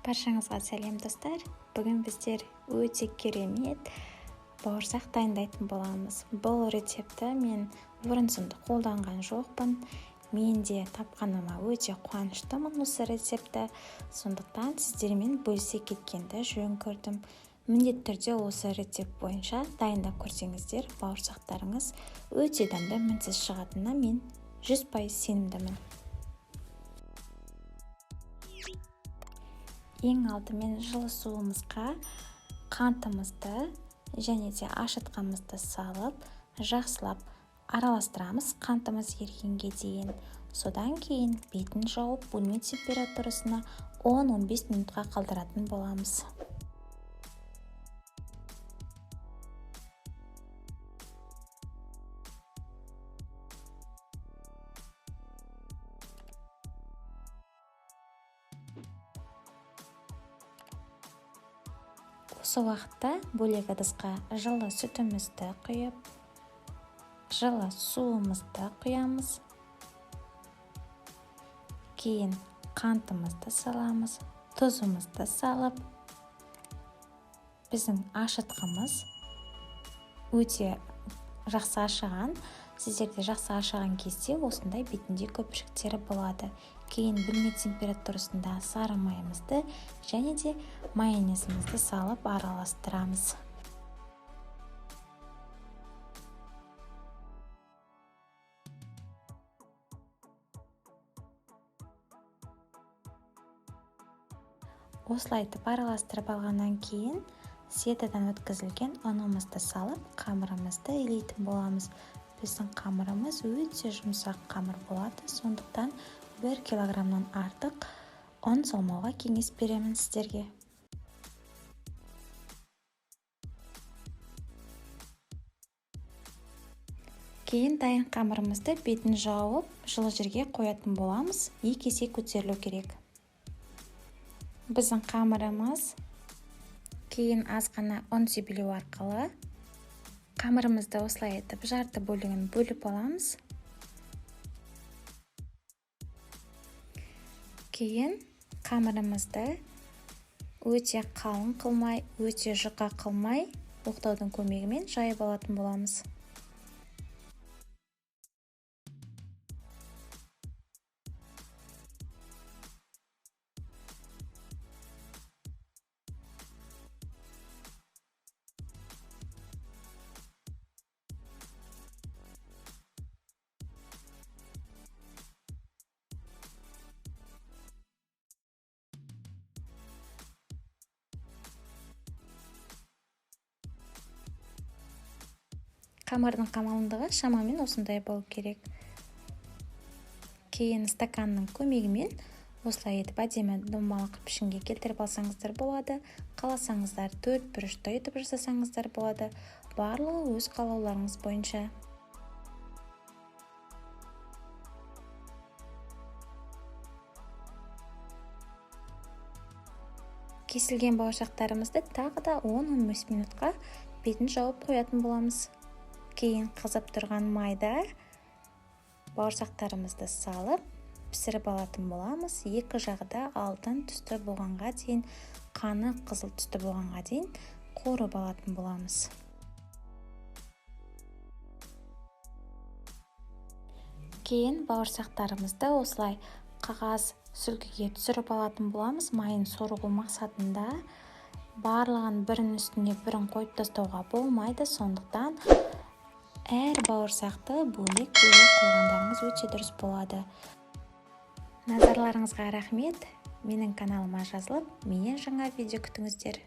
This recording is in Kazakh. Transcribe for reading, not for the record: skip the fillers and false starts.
Баршаңызға сәлем, достар! Бүгін біздер өте керемет бауырсақ дайындайтын боламыз. Бұл рецептті мен бұрын-соңды қолданған жоқпын. Мен де тапқаныма өте қуаныштымын осы рецептті. Сондықтан сіздермен бөлісе кеткенді жөн көрдім. Міндетті түрде осы рецепт бойынша дайындап көрсеңіздер, бауырсақтарыңыз өте дәмді, мінсіз шығатынына мен 100% сенімдімін. Ең алдымен жылы суымызға қантымызды және де ашытқымызды салып, жақсылап араластырамыз қантымыз ергенге дейін. Содан кейін бетін жауып, бөлме температурасына 10-15 минутқа қалдыратын боламыз. Осы уақытта бөлек ыдысқа жылы сүтімізді құйып, жылы суымызды құямыз. Кейін қантымызды саламыз, тұзымызды салып, біздің ашытқымыз өте жақсы ашыған. Сіздерде жақсы ашыған кезде осындай бетінде көпіршіктері болады. Кейін бөлме температурасында сары майымызды және де майонезімізді салып араластырамыз. Осылайтып араластырып алғаннан кейін сетадан өткізілген ұнымызды салып, қамырымызды илейтін боламыз. Біздің қамырымыз өте жұмсақ қамыр болады, сондықтан 1 килограммнан артық ұн салмауға кеңес беремін сіздерге. Кейін дайын қамырымызды бетін жауып, жылы жерге қоятын боламыз. 2 есе көтерілу керек. Біздің қамырымыз кейін аз ғана ұн себелеу арқылы қамырымызды осылай етіп жарты бөлігін бөліп аламыз. Кейін қамырымызды өте қалың қылмай, өте жұқа қылмай оқтаудың көмегімен жайып алатын боламыз. Қамырдың қалыңдығы шамамен осындай болу керек. Кейін стаканның көмегімен осылай етіп әдемі домалақ пішінге келтіріп алсаңыздар болады. Қаласаңыздар төрт бұрышты етіп жасасаңыздар болады. Барлығы өз қалауларыңыз бойынша. Кесілген бауырсақтарымызды тағы да 10-15 минутқа бетін жауып қоятын боламыз. Кейін қызып тұрған майда бауырсақтарымызды салып, пісіріп алатын боламыз. Екі жағы да алтын түсті болғанға дейін, қаны қызыл түсті болғанға дейін қуырып алатын боламыз. Кейін бауырсақтарымызды осылай қағаз сүлгіге түсіріп алатын боламыз. Майын сорғу мақсатында барлығын бірінің үстіне бірін қойып тастауға болмайды. Сондықтан әр бауырсақты бөлек-бөлек қойғандарыңыз өте дұрыс болады. Назарларыңызға рахмет. Менің каналыма жазылып, менен жаңа видео күтіңіздер.